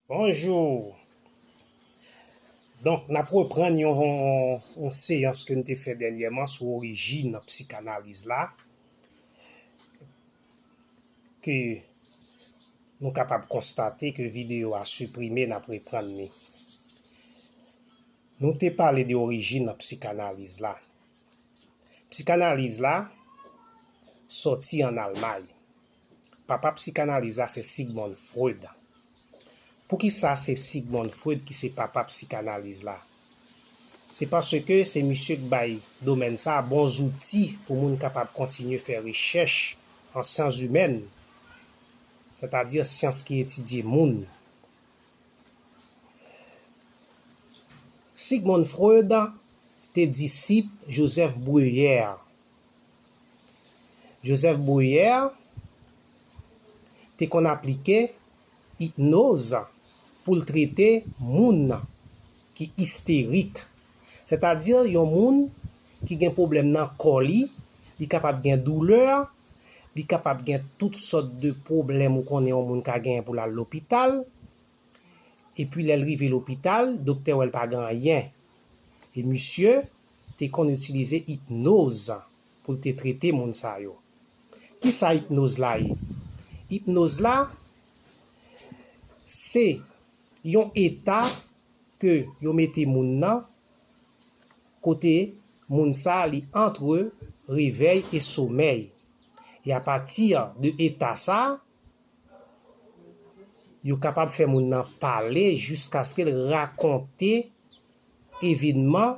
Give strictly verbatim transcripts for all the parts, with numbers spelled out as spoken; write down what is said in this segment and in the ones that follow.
Bonjou. Donk, n ap reprann yon, yon, yon seyans ke n te fè dènyèman sou orijin psikanaliz la, ke nou kapab konstate ke videyo a siprime, n ap reprann li. Nou te pale de orijin psikanaliz la. Psikanaliz la sòti ann Almay. Papa psikanaliz la se Sigmund Freud. Poukisa se Sigmund Freud ki se papa psikanaliz la? Se paske se misye k bay domèn sa a bon zouti pou moun kapab kontinye fè rechèch an syans imèn, sètadi syans ki etidye moun. Sigmund Freud te disip Joseph Breuer. Joseph Breuer te konn aplike ipnoz pou l trete moun ki isterik. Sètadi yon moun ki gen pwoblèm nan kò li, li kapab gen doulè, li kapab gen tout sòt de pwoblèm ou konnen yon moun ka genyen pou l al lopital. Epi lè l rive lopital, doktè wè l pa gen anyen. E misye te konn itilize ipnoz pou l te trete moun sa yo. Kisa ipnoz la ye? Ipnoz la, se yon eta ke yo mete moun nan, kote moun sa li antre revèy e somèy. E apati de eta sa, yo kapab fè moun nan pale jiskaske l rakonte evenman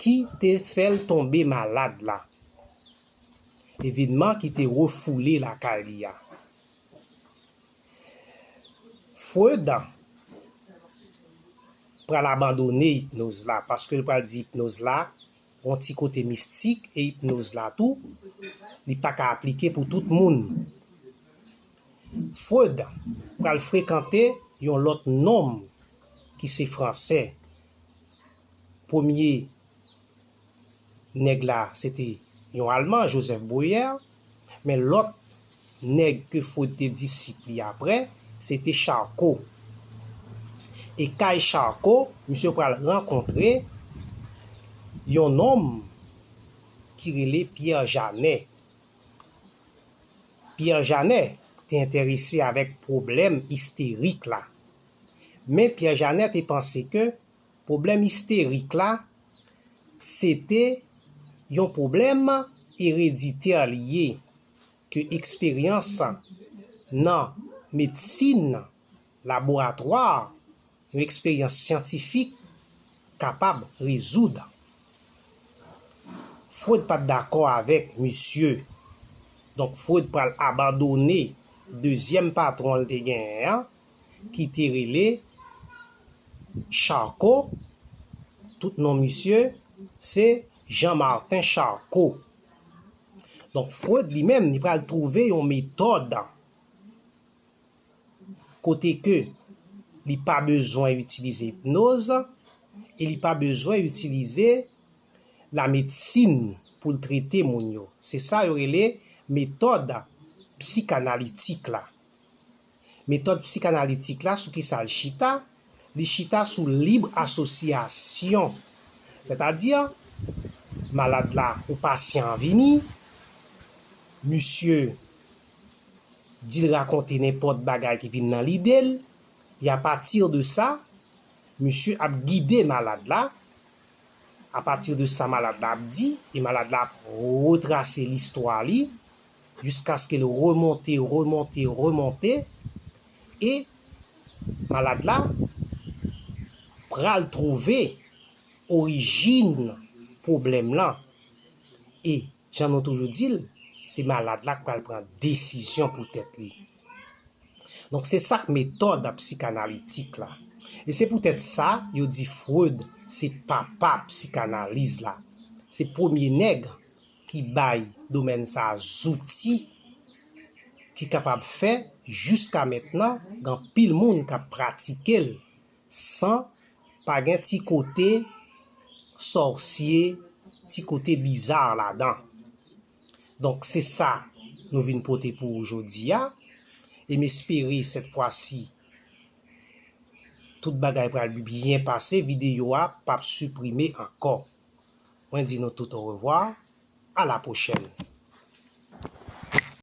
ki te fè l tonbe malad la, evenman ki te refoule lakay li a. Freud pral abandone ipnoz la, paske l pral di ipnoz la gon ti kote mistik, e ipnoz la tou, li pa ka aplike pou tout moun. Freud pral frekante yon lòt nonm ki se fransè. Premye nèg la, se te yon Alman, Joseph Breuer, men lòt nèg ke Freud te disip li apre, se te Charcot. E kay Charcot, misye pral rankontre yon nonm ki rele Pierre Janet. Pierre Janet te enterese avèk pwoblèm isterik la. Men Pierre Janet te panse ke pwoblèm isterik la, se te yon pwoblèm ereditè li ye, ke eksperyans nan medsin laboratwa, yon eksperyans syantifik kapab rezoud. Freud pa t dakò avèk misye. Donk, Freud pral abandone dezyèm patwon l te genyen an, ki te rele Charcot. Tout non misye, se Jean Martin Charcot. Donk, Freud li menm, li pral twouve yon metòd kote ke li pa bezwen itilize ipnoz e li pa bezwen itilize lamedsin pou l trete moun yo. Se sa yo rele metòd psikanalitik la. Metòd psikanalitik la, sou kisa l chita? Li chita sou lib asosyasyon. Sètadi, malad la ou pasyan an vini, misye di l rakonte nenpòt bagay ki vin nan lide l, e apati de sa, misye ap gide malad la, apati de sa malad la ap di, e malad la ap retrase listwa li, jiskaske l remonte, remonte, remonte, e malad la pral twouve orijin pwoblèm lan. E, jan nou toujou di l, se malad la k pral pran desizyon pou tèt li. Donk, se sa k metòd psikanalitik la. E se poutèt sa, yo di Freud se papa psikanaliz la. Se premye nèg ki bay domèn sa a zouti ki kapab fè, jiska mentnan, gen anpil moun k ap pratike l san pa gen ti kote sòsye, ti kote biza ladan. Donk, se sa nou vin pote pou ou jodi a. E m espere, sèt fwa si, Tout bagay pral byen pase, videyo a p ap siprime ankò. Mwen di nou tout orevwa, a la pwochèn.